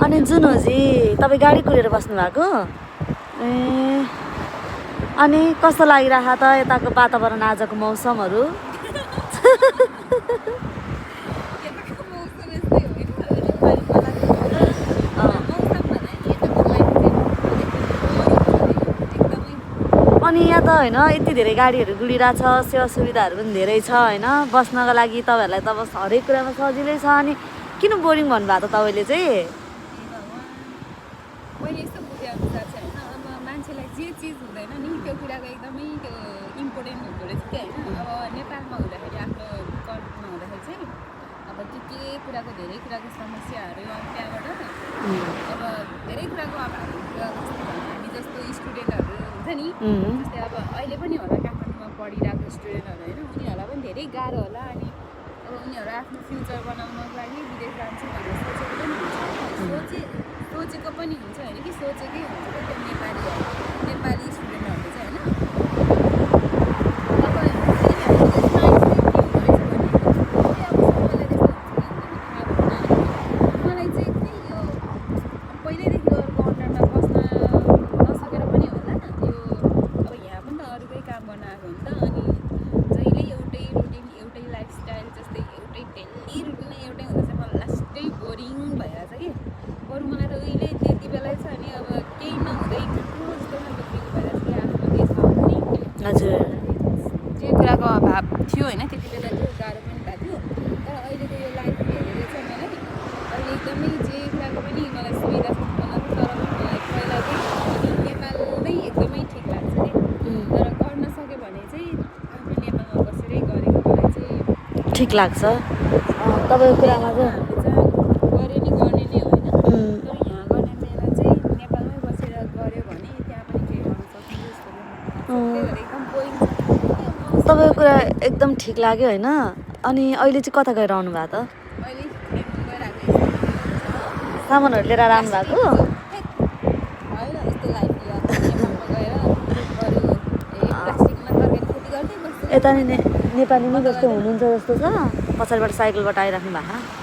अनि जुनुजी तपाईँ गाडी कुरेर बस्नु भएको ए अनि कस्तो लागिरहेको त यताको वातावरण आजको मौसमहरू अनि यहाँ त होइन यति धेरै गाडीहरू गुडिरहेछ सेवा सुविधाहरू पनि धेरै छ होइन बस्नको लागि तपाईँहरूलाई त बस हरेक कुरामा सजिलै छ अनि किन बोरिङ भन्नुभएको त तपाईँले चाहिँ मैले यस्तो बुझेअनुसार चाहिँ होइन अब मान्छेलाई जे चिज हुँदैन नि त्यो कुराको एकदमै त्यो इम्पोर्टेन्ट हुँदो रहेछ कि होइन अब नेपालमा हुँदाखेरि आफ्नो कन्ट्रीमा हुँदाखेरि चाहिँ अब के कुराको धेरै कुराको समस्याहरू अब त्यहाँबाट अब धेरै कुराको अब हामी जस्तो स्टुडेन्टहरू हुन्छ नि जस्तै अब अहिले पनि होला काठमाडौँमा पढिरहेको स्टुडेन्टहरू होइन उनीहरूलाई पनि धेरै गाह्रो होला अनि अब उनीहरू आफ्नो फ्युचर बनाउनको लागि विदेश जान्छु भनेर सोचेको पनि हुन्छ सोचेको पनि हुन्छ होइन कि सोचेकै हुन्छ कि त्यो नेपाली स्टुडेन्टहरूले चाहिँ होइन मलाई चाहिँ त्यही यो पहिल्यैदेखि अरूको अन्डरमा बस्न नसकेर पनि होला यो अब यहाँ पनि त अरूकै काम गर्न आएको हुन्छ अनि जहिले एउटै रुटिन एउटै लाइफस्टाइल जस्तै एउटै डेली रुटिन एउटै हुँदा चाहिँ मलाई लास्टै बोरिङ भइरहेछ कि बरु मलाई त उहिले त्यति बेलै छ अनि अब केही नहुँदै कस्तो जस्तो खालको फिल भइरहेछ कि आफ्नो देशमा पनि हजुर जे कुराको अभाव थियो होइन त्यति बेला त्यो गाह्रो पनि भएको थियो तर अहिलेको यो लाइफ हेरेर चाहिँ मलाई अहिले एकदमै जे कुराको पनि मलाई सुविधा छ तर पनि मलाई पहिला चाहिँ नेपाल नै एकदमै ठिक लाग्छ कि तर गर्न सक्यो भने चाहिँ आफ्नो नेपालमा बसेरै गरेको मलाई चाहिँ ठिक लाग्छ तपाईँको कुरामा चाहिँ गरे नि गर्ने नै होइन तर यहाँ गर्ने बेला चाहिँ नेपालमै बसेर गऱ्यो भने त्यहाँ पनि केही गर्न सक्छ जस्तो एकदम बोरिङ छ तपाईँको कुरा एकदम ठिक लाग्यो होइन अनि अहिले चाहिँ कता गएर आउनु भएको त अहिले गइरहेको सामानहरू लिएर आउनु भएको होइन यस्तो लाइफ नेपालमा गएर अरू प्लास्टिकमा तरकारी खेती गर्दै बस्छु यता नि नेपाली नै जस्तो हुनुहुन्छ जस्तो छ पछाडिबाट साइकलबाट आइराख्नु भएको